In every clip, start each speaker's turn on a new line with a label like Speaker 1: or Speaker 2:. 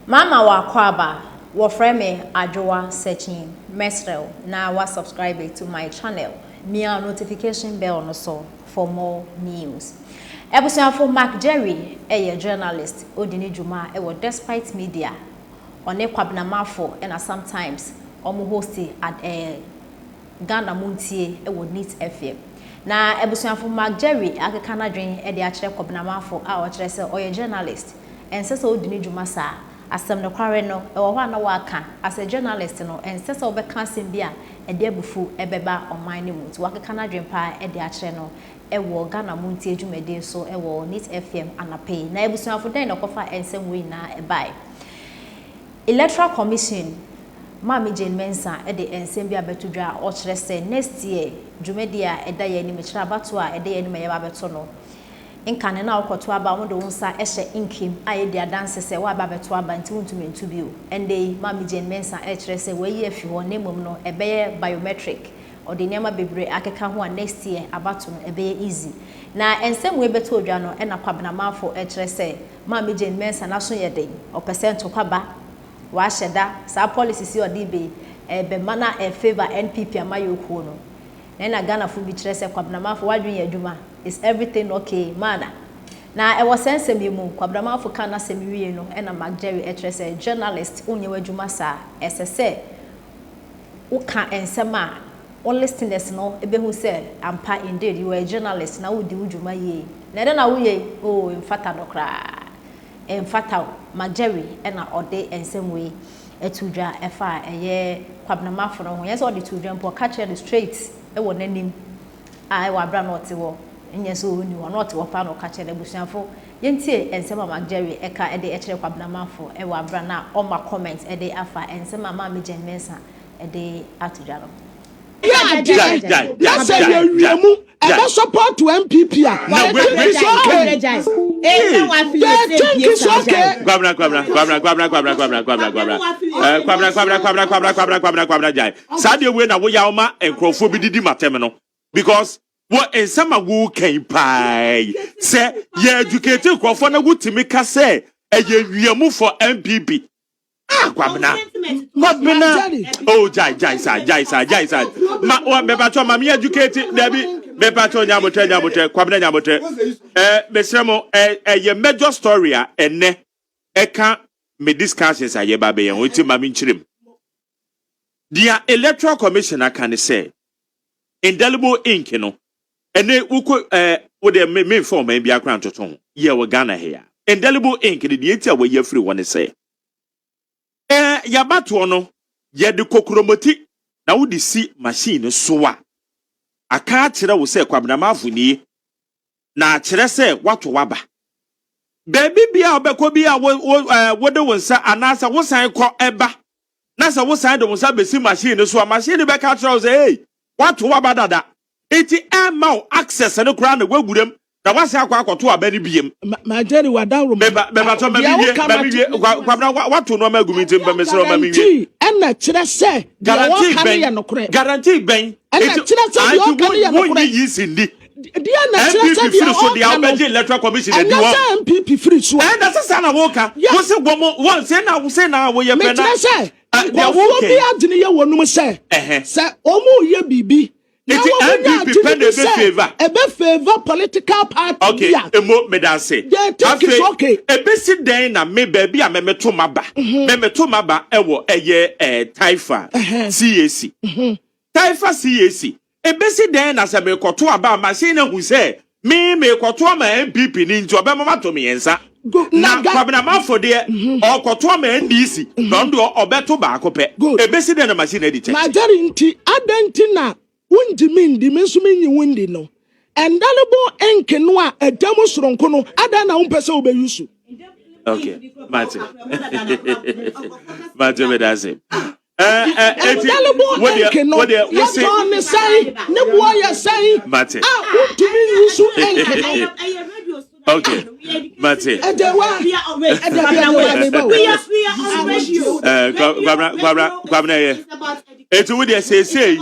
Speaker 1: Mama w'akwaaba, wɔfrɛ me Adwoa Sekyee, mɛsrɛ wo na wa subscribe to my channel, mia notification bell no so for more news. Abusuafo Mark Jerry yɛ journalist, odi ne dwuma wɔ Despite Media, ɔne Kwabena Marfo na sometimes wɔn host ad eh, Ghana Montie wɔ Neat FM. Na abusuafo Mark Jerry akeka n'adwene de akyerɛ Kwabena Marfo a ɔkyerɛ sɛ ɔyɛ journalist, ɛnsɛ sɛ odi ne dwuma saa. Asɛm nokware no, ɛwɔ hɔ a na waka. As a journalist no, ɛnsɛ sɛ wobɛka asɛm bi a ɛde abufuw bɛba ɔman no mu. Nti wakeka n'adwene paa de akyerɛ no wɔ Ghana Montie dwumadie so wɔ Neat FM anapa yi. Na abusuafo dɛn na ɛkɔfa nsɛm wei nyinaa bae? Electoral Commission Maame Jane Mensah de nsɛm bi abɛto dwa a ɔkyerɛ sɛ next year dwumadie a ɛda yɛn anim, kyerɛ abatoɔ a ɛda yɛn anim a yɛba abɛto no, nkane no a wokɔto aba a wɔde wo nsa hyɛ ink mu a ɛdi adanse sɛ woaba abɛto aba nti wontumi nto bio. Ɛnnɛ yi Maame Jane Mensah rekyerɛ sɛ wɔayi afi hɔ na mmom no ɛbɛyɛ biometric. Ɔde nneɛma bebree akeka ho a next year abato no ɛbɛyɛ easy. Na nsɛm wei bɛtɔ dwa no na Kwabena Marfo rekyerɛ sɛ Maame Jane Mensah n'aso yɛ den, ɔpɛ sɛ ntɔkwa ba, wahyɛ da, saa policies yi a ɔde reba yi ɛbɛma na ɛ favour NPP amayɔkuo no. Na ɛna Ghanafo bi kyerɛ sɛ Kwabena Marfo w'adwene yɛ adwuma, is everything okay maana? Na ɛwɔ saa nsɛm yi mu, Kwabena Marfo kaa n'asɛm wiei no ɛna Mark Jerry ɛkyerɛ sɛ journalist wonyɛ w'adwuma saa, ɛsɛ sɛ woka nsɛm a wo listeners no bɛhu sɛ ampa indeed you are a journalist na wodi wo dwuma yie. Na ɛdɛn na woyɛ yi? Oh ɛmfata no koraa. Ɛmfata wo. McJerry na ɔde nsɛm wei too dwa ɛfa ɛyɛ Kwabena Marfo no ho. Nyɛ sɛ ɔde too dwa mpo, ɔka kyerɛɛ no straight wɔ n'anim a ɛwɔ aberɛ a na ɔte hɔ. Nyɛ sɛ ɔnni hɔ, na ɔte hɔ paa na ɔka kyerɛɛ no. Abusuafo, yɛntie nsɛm a McJerry ka de kyerɛɛ Kwabena Marfo wɔ aberɛ a na ɔma comment de afa nsɛm a Maame Jane Mensah de ato dwa no.
Speaker 2: Yɛ adeɛ na sɛ yɛ wie mu ɛbɛ support NPP a they think it's okay they think it's okay.
Speaker 3: Kwabena kwabena kwabena kwabena kwabena kwabena kwabena kwabena eh, kwabena kwabena kwabena kwabena kwabena kwabena kwabena gyae saa deɛ wei na woyɛ woma nkurɔfoɔ bi didi matɛm no because wɔ nsɛm a woka yi paa yi sɛ yɛ educate nkurɔfoɔ na wotumi ka sɛ ɛyɛ wiamu for NPP. Ah, Kwabena. Kwabena. Oh, jai, jai, sa, jai, sa, jai, sa. Ma, wa, me pacho, ma me educate, Debbie. Me pacho, nyabotre, nyabotre, Kwabena, nyabotre. Eh, mesrɛ mo, eh, eh, yɛ major story a, ɛnɛ, ɛka me discussions a yɛba bɛyɛ ho, nti ma me nkyerɛ mu. Deɛ Electoral Commission aka ne sɛ, indelible ink no, ɛnɛ wokɔ, eh, wo deɛ me, memfa ɔman bi akora ntoto ho, yɛ wɔ Ghana ha yi a. Indelible ink no, deɛ nti a wɔayi afiri hɔ ne sɛ, Ɛɛ, yɛabatoɔ no, yɛde kokuromoti na wode si machine no so a, aka akyerɛ wo sɛ Kwabena Marfo nie, na akyerɛ sɛ woato w'aba. Baabi biara a wobɛkɔ biara a wo, wo, ɛɛ, wode wo nsa anaasɛ wosan kɔ ba, na sɛ wosan de wo nsa bɛsi machine no so a, machine no bɛka akyerɛ wo sɛ, ei, woato w'aba dada. Enti ɛmma wo access no koraa na woawura mu na wasan akɔ akɔto aba no biem.
Speaker 2: Ma ma Jerry wadaworo ma.
Speaker 3: Meba meba ma mi
Speaker 2: Deɛ
Speaker 3: wie
Speaker 2: woka
Speaker 3: ma mi
Speaker 2: mate.
Speaker 3: wie Kwabena wato nneɛma agu mi nti mpɛ mesrɛ wo ma mi wie.
Speaker 2: Guarantee ɛna kyerɛ sɛ deɛ
Speaker 3: Guarantee
Speaker 2: wɔka no
Speaker 3: bɛn
Speaker 2: yɛ nokorɛ.
Speaker 3: guarantee bɛn
Speaker 2: Ɛna
Speaker 3: eti
Speaker 2: kyerɛ sɛ deɛ
Speaker 3: anti
Speaker 2: ɔka no yɛ
Speaker 3: wo
Speaker 2: nokorɛ.
Speaker 3: wonyi yi si ndi.
Speaker 2: Deɛ na kyerɛ sɛ
Speaker 3: NPP
Speaker 2: deɛ
Speaker 3: firi so deɛ
Speaker 2: ɔka no
Speaker 3: wobɛgye electoral commission adi
Speaker 2: ɛnyɛ
Speaker 3: wɔn.
Speaker 2: sɛ NPP firi so a.
Speaker 3: Ɛna sɛ saa na woka
Speaker 2: Yeah.
Speaker 3: wo se wɔn wɔn sɛ na sɛ na woyɛ pɛ na
Speaker 2: Mekyerɛ sɛ
Speaker 3: deɛ
Speaker 2: nkurɔfoɔ
Speaker 3: woka
Speaker 2: bi
Speaker 3: yi.
Speaker 2: adwene yɛ wɔnom sɛ
Speaker 3: Ɛhɛ.
Speaker 2: sɛ wɔn reyɛ biribi Na
Speaker 3: Nti
Speaker 2: wɔn nya
Speaker 3: NPP
Speaker 2: adwene
Speaker 3: pɛ
Speaker 2: bi
Speaker 3: na ebe
Speaker 2: sɛ
Speaker 3: favour.
Speaker 2: ɛbɛ favour political party
Speaker 3: Okay,
Speaker 2: bi a.
Speaker 3: emo meda ase.
Speaker 2: They think it's
Speaker 3: Afei,
Speaker 2: okay.
Speaker 3: ebesi dɛn na me baabi a memeto maba, memeto maba ɛwɔ ɛyɛ ɛɛ Taifa CAC. Taifa CAC. Ebesi dɛn na sɛ mekɔto aba a machine no ahu sɛ me mekɔto ama NPP ni nti ɔbɛma mato mmiɛnsa.
Speaker 2: Go,
Speaker 3: Na
Speaker 2: na ga,
Speaker 3: Kwabena Mafo deɛ ɔkɔto ama NDC na ɔno deɛ ɔbɛto baako pɛ.
Speaker 2: Good.
Speaker 3: Ebesi dɛn na machine adi kyɛ?
Speaker 2: Na Jerry nti, adɛn nti na wongye me ndi, me nso mennye wo ndi no? Indelible ink no a ɛda mu soronko no, adɛn na wompɛ sɛ wobɛyi so?
Speaker 3: Okay, mate. Mate medase. Eti
Speaker 2: Indelible
Speaker 3: wo
Speaker 2: ink
Speaker 3: deɛ
Speaker 2: no,
Speaker 3: wo deɛ wo se
Speaker 2: yɛtɔn ne sɛn, ne boɔ yɛ sɛn
Speaker 3: mate.
Speaker 2: a wontumi nyi so ink no?
Speaker 3: Okay, mate.
Speaker 2: Ɛdewa, ɛdewa, ɛdewa, meba o.
Speaker 3: Eh, Kwabena Kwabena Kwabena yɛ. Eti wo deɛ seesei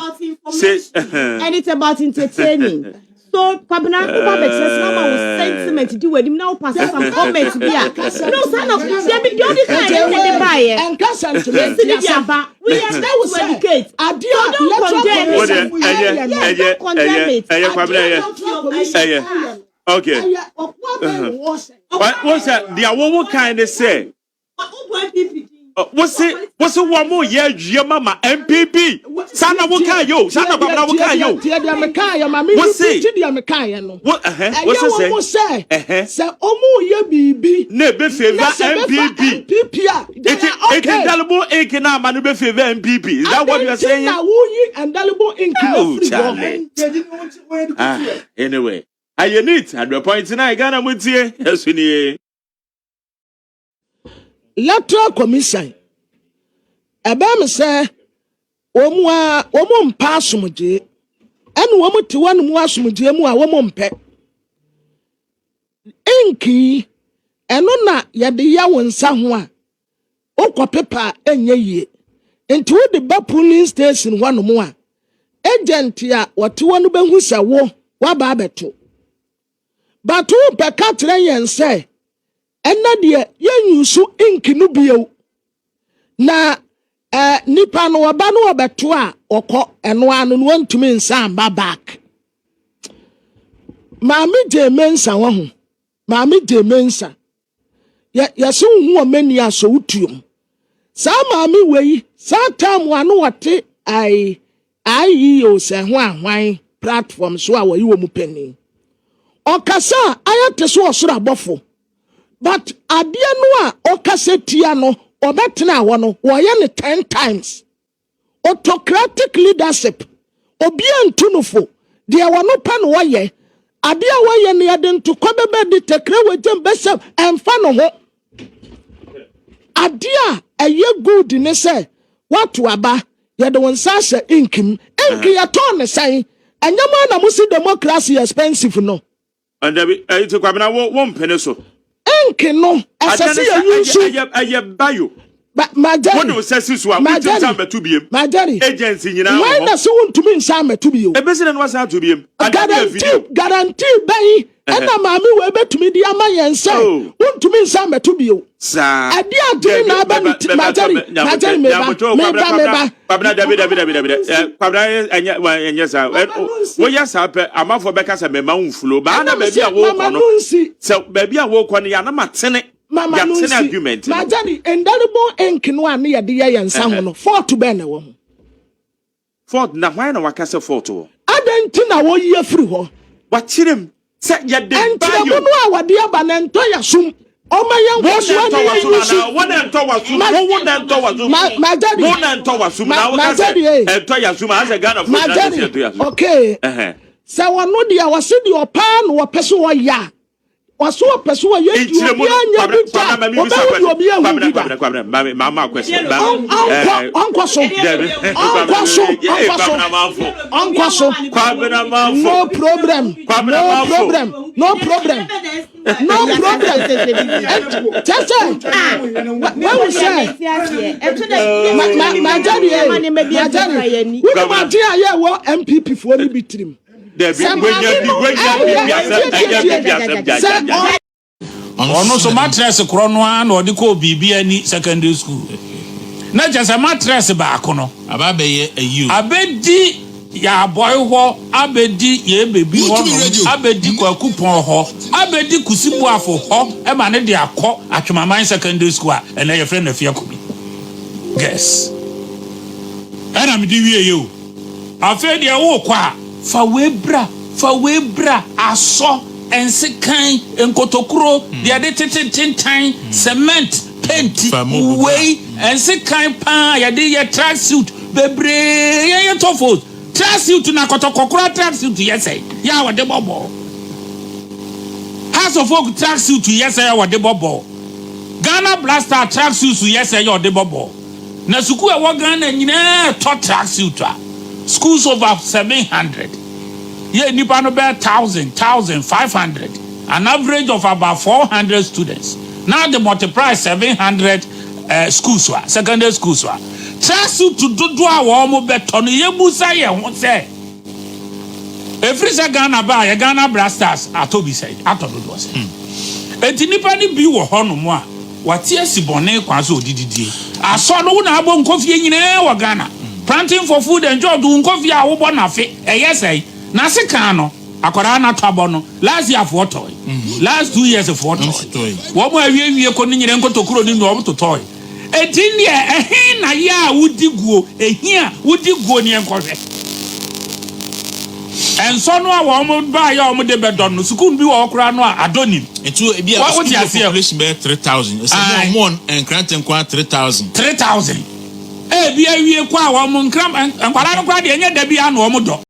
Speaker 3: se
Speaker 4: And it's about entertaining. So Kwabena wo ba bɛkyerɛ sɛ ama wo sentiment di w'anim na wo pass some comment bi a. No saa na deɛ bi deɛ ɔde kan yɛ sɛ de yɛ.
Speaker 2: Ɛnka sentiment
Speaker 4: Yɛsi ne de aba. We are
Speaker 2: Mɛsrɛ
Speaker 4: there
Speaker 2: wo
Speaker 4: to
Speaker 2: sɛ
Speaker 4: educate.
Speaker 2: adeɛ a
Speaker 4: So don't
Speaker 2: electoral
Speaker 4: condemn it.
Speaker 3: Wo deɛ
Speaker 2: commission
Speaker 3: ɛyɛ
Speaker 2: ɛyɛ no
Speaker 3: ɛyɛ
Speaker 4: Don't condemn
Speaker 3: ɛyɛ
Speaker 4: it.
Speaker 3: ɛyɛ
Speaker 2: adeɛ
Speaker 3: Kwabena
Speaker 2: a
Speaker 3: ɛyɛ
Speaker 2: electoral commission
Speaker 3: ɛyɛ
Speaker 2: ɛyɛ no
Speaker 3: okay.
Speaker 2: ɛyɛ ɔkoa bɛn na wɔhyɛ.
Speaker 3: Wo sɛ deɛ wɔwɔ kan ne sɛ wose wose wɔn mo yɛ awie ma ma NPP saa na woka yɛ o saa na Kwabena woka yɛ o.
Speaker 2: Tie deɛ meka yɛ ma me
Speaker 3: Wose
Speaker 2: repeat deɛ meka yɛ no.
Speaker 3: wo ɛhɛ
Speaker 2: Ɛyɛ
Speaker 3: wose
Speaker 2: wɔn
Speaker 3: sɛ
Speaker 2: mo sɛ
Speaker 3: ɛhɛ
Speaker 2: sɛ wɔn yɛ biribi
Speaker 3: na ebe favour
Speaker 2: na sɛ bɛfa
Speaker 3: NPP.
Speaker 2: NPP a they
Speaker 3: Eti
Speaker 2: are
Speaker 3: eti
Speaker 2: okay.
Speaker 3: indelible ink na ama no bɛ favour NPP is that what you
Speaker 2: Adɛn
Speaker 3: are
Speaker 2: nti
Speaker 3: saying?
Speaker 2: na woyi indelible ink no
Speaker 3: Oh
Speaker 2: firi hɔ?
Speaker 3: Charlie. Ah anyway ayɛ neat 100.9 Ghana mu tie ɛso nie.
Speaker 2: Electoral Commission ɛbɛn me sɛ wɔn a wɔn mpa asomdwee ɛna wɔn te wɔn mu asomdwee mu a wɔn mpɛ ink yi ɛno na yɛde yɛ wɔn nsa ho a wokɔ pepa a ɛnyɛ yie nti wode ba polling station hɔnom a agent a wɔte hɔ no bɛhu sɛ wo waba abɛto but wopɛka kyerɛ yɛn sɛ ɛnna deɛ yɛnyusu ink no bio na ɛɛ nipa no ɔba no ɔbɛto a ɔkɔ ɛno ano no wɔntumi nsan ba back. Maame Jean Mensa wɔ ho Maame Jean Mensa yɛ yɛsɛ wohu wɔ mani asɔ wotuom saa maame wei saa time a no wɔte ai ayi o sɛ ho ahwan platform so a wɔyi wɔ mu panin ɔkasa a ayɛ te so ɔsoro abɔfo but adeɛ no a ɔkasa tia no ɔbɛtena hɔ no wɔyɛ no 10 times. Autocratic leadership, obiara ntu no fo deɛ wɔno pɛ no wɔyɛ adeɛ a wɔyɛ no yɛde ntokwa bɛbɛ de tɛkrɛ wɔ gyam bɛsɛ ɛmfa no ho. Adeɛ a ɛyɛ good ne sɛ woato aba yɛde wo nsa ahyɛ ink mu ink yɛtɔn ne sɛn ɛnyɛ mo na mo si democracy expensive no.
Speaker 3: Dabi ɛyi ti Kwabena wo wo mpene so.
Speaker 2: Ink no ɛsɛ sɛ yɛyi nsu.
Speaker 3: Ɛyɛ ɛyɛ bayo.
Speaker 2: Majari
Speaker 3: Wo de wo sɛ si so a wontumi nsa mbɛto biem.
Speaker 2: Majari
Speaker 3: Agency nyinaa wɔ
Speaker 2: wɔn
Speaker 3: hɔ.
Speaker 2: na sɛ wontumi nsa mmɛto bio.
Speaker 3: Ebesi na no wasan ato biem. Ada bi yɛ
Speaker 2: Guarantee
Speaker 3: video.
Speaker 2: guarantee bɛyi ɛna maame wei bɛtumi de ama yɛn sɛ
Speaker 3: Oh.
Speaker 2: wontumi nsa mmɛto bio.
Speaker 3: Saa.
Speaker 2: Ɛde adwene na aba ne ti Majari Majari meba meba meba.
Speaker 3: Kwabena dabi dabi dabi dabi ɛ Kwabena ɛnyɛ wa ɛnyɛ saa ɛ woyɛ saa pɛ amanfoɔ bɛka sɛ mɛma wo nfulo baa na
Speaker 2: Ɛna
Speaker 3: baabi a
Speaker 2: mese
Speaker 3: wokɔ
Speaker 2: mama
Speaker 3: no
Speaker 2: no nsi.
Speaker 3: sɛ baabi a wokɔ no yɛanam atene
Speaker 2: Mama no
Speaker 3: yɛatene
Speaker 2: nsi.
Speaker 3: argument no.
Speaker 2: Majari indelible ink no a ne yɛde yɛ yɛn nsa ho no fault bɛn na ɛwɔ ho?
Speaker 3: Fault na hwan na waka sɛ fault wɔ?
Speaker 2: Adɛn nti na wɔyi afiri hɔ?
Speaker 3: Wakyerɛ mu sɛ yɛde
Speaker 2: Nkyerɛmu
Speaker 3: bayo.
Speaker 2: no a wɔde aba no ntɔ yɛ som. Ɔma yɛn
Speaker 3: Wo
Speaker 2: nkɔ so
Speaker 3: na
Speaker 2: ne
Speaker 3: ɛntɔ
Speaker 2: yɛn
Speaker 3: w'asom
Speaker 2: yusu.
Speaker 3: anaa? Wo na ɛntɔ w'asom. Wo wo na ɛntɔ w'asom.
Speaker 2: Majari.
Speaker 3: Wo na ɛntɔ w'asom na woka sɛ
Speaker 2: Majari eh.
Speaker 3: ɛntɔ yɛasom a asɛ Ghanafoɔ nyinaa na ɛsɛ ɛntɔ
Speaker 2: Majari
Speaker 3: yɛasom.
Speaker 2: okay.
Speaker 3: Ɛhɛn.
Speaker 2: Sɛ wɔno deɛ wɔse deɛ ɔpaa na wɔpɛ so wɔyɛ a wɔso wɔpɛ so wɔyɛ deɛ
Speaker 3: Nkyerɛmu no
Speaker 2: obiara nyɛ
Speaker 3: Kwabena
Speaker 2: bi da
Speaker 3: Kwabena ma mi bisa
Speaker 2: ɔbɛwo deɛ
Speaker 3: question.
Speaker 2: obiara hu
Speaker 3: Kwabena
Speaker 2: bi da.
Speaker 3: Kwabena Kwabena ma mi ma ma question. Ma
Speaker 2: Ɔnkɔ ɔnkɔ so
Speaker 3: Dabi.
Speaker 2: ɔnkɔ so
Speaker 3: Yee
Speaker 2: ɔnkɔ so
Speaker 3: Kwabena Manfo.
Speaker 2: ɔnkɔ so.
Speaker 3: Kwabena Manfo.
Speaker 2: No problem.
Speaker 3: Kwabena
Speaker 2: No
Speaker 3: Manfo.
Speaker 2: problem. No problem. No problem. Kyɛ sɛ wahu sɛ Majari Majari wonim ade a yɛwɔ NPP foɔ no bi tirim.
Speaker 3: Dabi
Speaker 2: Sɛ
Speaker 3: wenya
Speaker 2: maame
Speaker 3: bi
Speaker 2: no
Speaker 3: wenya bi
Speaker 2: ɛyɛ
Speaker 3: bi asɛm ɛnyɛ bi bi asɛm gya
Speaker 2: sɛ
Speaker 3: gya gya.
Speaker 5: Ɔno nso matress korɔ no ara na ɔde kɔɔ biribi ani secondary school. Na kyerɛ sɛ matress baako no.
Speaker 6: Aba abɛyɛ ayi o.
Speaker 5: Abɛdi Yaabɔe hɔ, abɛdi Yɛɛbɛbi hɔ
Speaker 6: Wontumi
Speaker 5: nom,
Speaker 6: radio.
Speaker 5: abɛdi Kwaku Pɔn hɔ, abɛdi Kusi Boafo hɔ ma no de akɔ Atwemaman secondary school a ɛnnɛ yɛfrɛ no Afiakobi Girls. Ɛna mede wieeɛ o. Afei deɛ worekɔ a, fa wei bra, fa wei bra, asɔ, nsekan, nkotokuro, deɛ yɛde tete ntentan, cement, penti,
Speaker 6: Fa mob bra.
Speaker 5: wei, nsekan paa a yɛde yɛ track suit bebree, yɛn yɛtɔ fos, track suit na kɔtɔkɔ koraa track suit yɛ sɛn, yɛ a wɔde bɔ bɔɔl. Hearts of Oak track suit yɛ sɛn a wɔde bɔ bɔɔl. Ghana Black Star track suit yɛ sɛn a wɔde bɔ bɔɔl. Na sukuu a ɛwɔ Ghana nyinaa tɔ track suit a, schools over 700, yɛ nnipa no bɛyɛ thousand, 1,500, an average of about 400 students, na de multiply 700 eh, schools a, secondary schools a, track suit dodoɔ a wɔn bɛtɔ no, yɛbusa yɛn ho sɛ, ɛfiri sɛ Ghana baa yɛ Ghana Black Stars atɔ bi sɛn, atɔ dodoɔ sɛn. Enti nnipa no bi wɔ hɔnom a, Wate asi bɔne kwan sɛ ɔde didie. Asɔ no wo na abɔ nkɔfie nyinaa wɔ Ghana. Planting for food and jobs wo nkɔfie a wobɔ no afe ɛyɛ sɛn? Na sekan no akwadaa no atɔ abɔ no last year foɔ tɔe. Last 2 years foɔ tɔe. Wɔn a awie wie kɔ no nyinaa nkotokuro no nyinaa wɔn totɔe. Enti ndeɛ ɛhe na yɛ a wodi guo, ɛhi a wodi guo ne yɛnkɔhwɛ. Ɛnsɔ no a wɔn baeɛ a wɔn de bɛdɔ no, sukuu bi wɔ hɔ koraa no a adɔ nim.
Speaker 6: Nti ebi a
Speaker 5: Wa- wote
Speaker 6: sukuu
Speaker 5: aseɛ?
Speaker 6: population bɛyɛ 3,000. Sɛ
Speaker 5: Aye.
Speaker 6: mo mo nkrante nko ara 3,000.
Speaker 5: 3,000. Ebi awie kɔ a wɔn nkram nkwadaa no koraa deɛ ɛnyɛ da bi ano wɔn dɔ.